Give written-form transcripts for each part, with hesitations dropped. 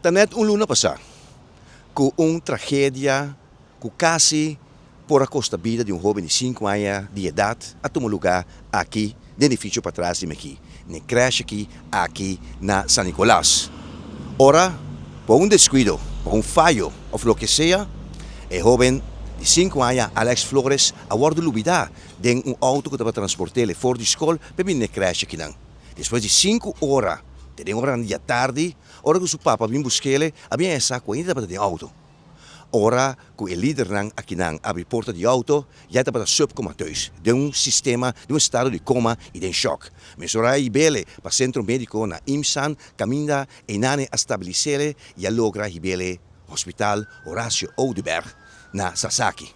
Ta net un luna pasá ku un tragedia ku kasi por a kosta bida di un hóben di sinku aña di edat a tuma lugá aki den edifisio patras di Mekí, n'e krèsh aki aki na San Nicolas. Ora pa un deskuido, pa un fayo òf loke sea, e hóben di sinku aña Alex Flores a wòrdu lubidá den un outo ku tabata transport'el for di skol pa e bini n'e krèsh akinan. Despues di sinku ora, te den oranan di atardi, ora ku su papa a bin busk'el, a bin haña sa ku ainda tabata den outo. Ora ku e lidernan akinan abri porta di outo, ya e tabata subcomateus, den un sistema, den un estado di koma i den shòk. Mesora a hib'el pa sentro médiko na Imsan, kaminda einane a stabilis'el i a logra hib'el Hospital Horacio Oduber na Sasaki.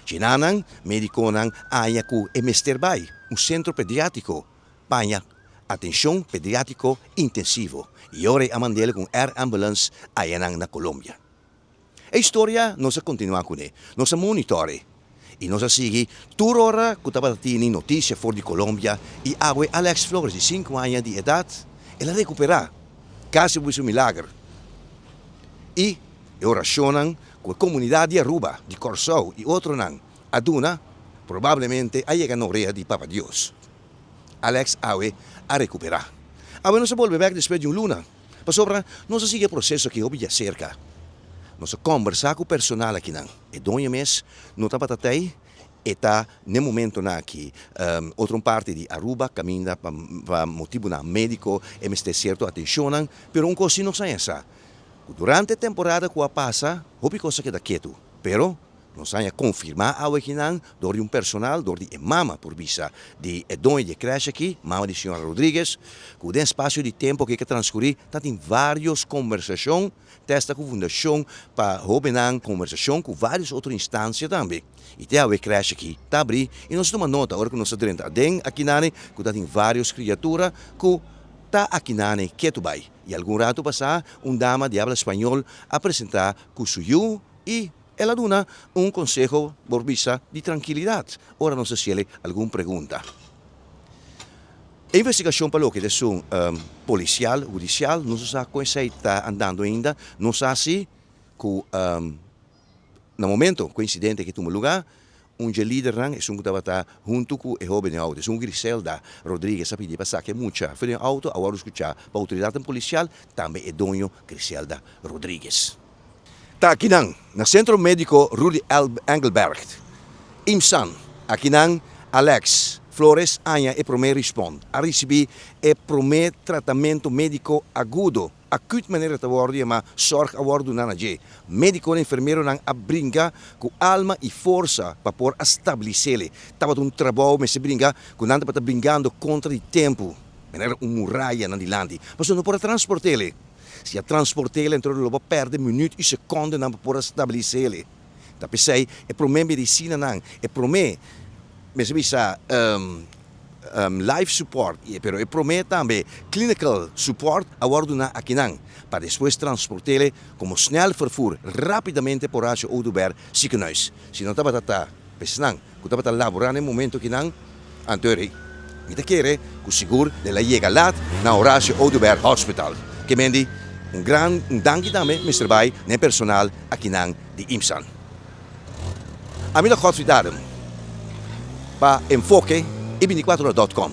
Djenanan, médikonan a haña ku e mester bai un sentro pediátriko paña atencion pediatrico intensivo y ora e a mand'el cu un air ambulance ayanan na Colombia. E historia nos a continua cune, nos a monitore y nos a sigui tur ora cu tabata tini noticia for di Colombia y awe Alex Flores di sinku aña di edad el a recupera, casi bo bisa un milager y e oracionnan cu e comunidad di Aruba, di Corsou y otronan a duna probablemente a yega na orea di Papa Dios. Alex awe a rekuperá. Awe nos a bolbe bèk despues di un luna, pasobra nos a sigui e proseso aki hopi djaserka. Nos a kòmbersá ku personal akinan. E doño mes no tabata tei, e ta n'e momentonan aki otro un parti di Aruba kaminda pa pa motibunan médiko e mester sierto atenshonnan, pero un kos si nos a haña sa, ku durante e temporada ku a pasa hopi kos a keda ketu, pero Nos haña konfirmá awe kinan dor di un personal, dor di e mama por bisa di e doño di e krèsh aki, mama di señora Rodriguez, ku den spasio di tempu ku e ke transkurí ta tin vários kombersashon, testa ku fundashon pa hóbennan, kombersashon ku vários otro instansia tambe. I te awe e krèsh aki ta abrí i nos a tuma nota ora ku nos a drenta aden akinane ku ta tin vários kriatura ku ta akinane ketu bai. I algun ratu pasá un dama di habla spañol a presentá ku su yu i El a duna un konseho por bisa di trankilidat ora nos a hasiel algun pregunta. E investigashon pa loke ta esun polisial, hudisial, nos no sa kon esei ta andando ainda. Nos sa si ku na momento ku e insidente aki tuma lugá, un dje lidernan, esun ku tabata huntu ku e hóben den outo, esun Griselda Rodriguez a pidi pa saka e mucha for den outo, a wòrdu skuchá pa outoridatnan polisial, tambe e doño Griselda Rodriguez. Ta akinan, na Sentro Médiko Rudi Engelbergt, IMSAN. Akinan Alex Flores haña e promé rispònt, a risibí e promé tratamentu médiko agudo, akut manera ta wòrdu yamá, sòrg a wòrdu duná na dje. Médikonan i enfermeronan a bringa ku alma i forsa pa por a stabilis'é. Tabata un trabou mester bringa ku nan tabata bringando kontra di tempu, manera un muraya nan dilanti, pasobra no por a transport'é. Si a transport'el entro lo bo perde minuut y secondenan pa por a stabilis'el. Ta p'esey e prome medicinanan, e prome, mester bisa, life support, pero e prome tambe clinical support a worde duna akinan, pa despues transport'el como snel vervoer rapidamente pa Horacio Oduber ziekenhuis. Si no tabata ta p'esnan ku tabata laborá na e momento kinan, anto e rei, Mi ta kere ku sigur el a yega lat na Horacio Oduber Hospital. Ke men di un gran un danki tambe mester bai na e personal akinan di IMSAN. Ami ta Godfrey Darden pa Enfoke i binticuatro ora dot com.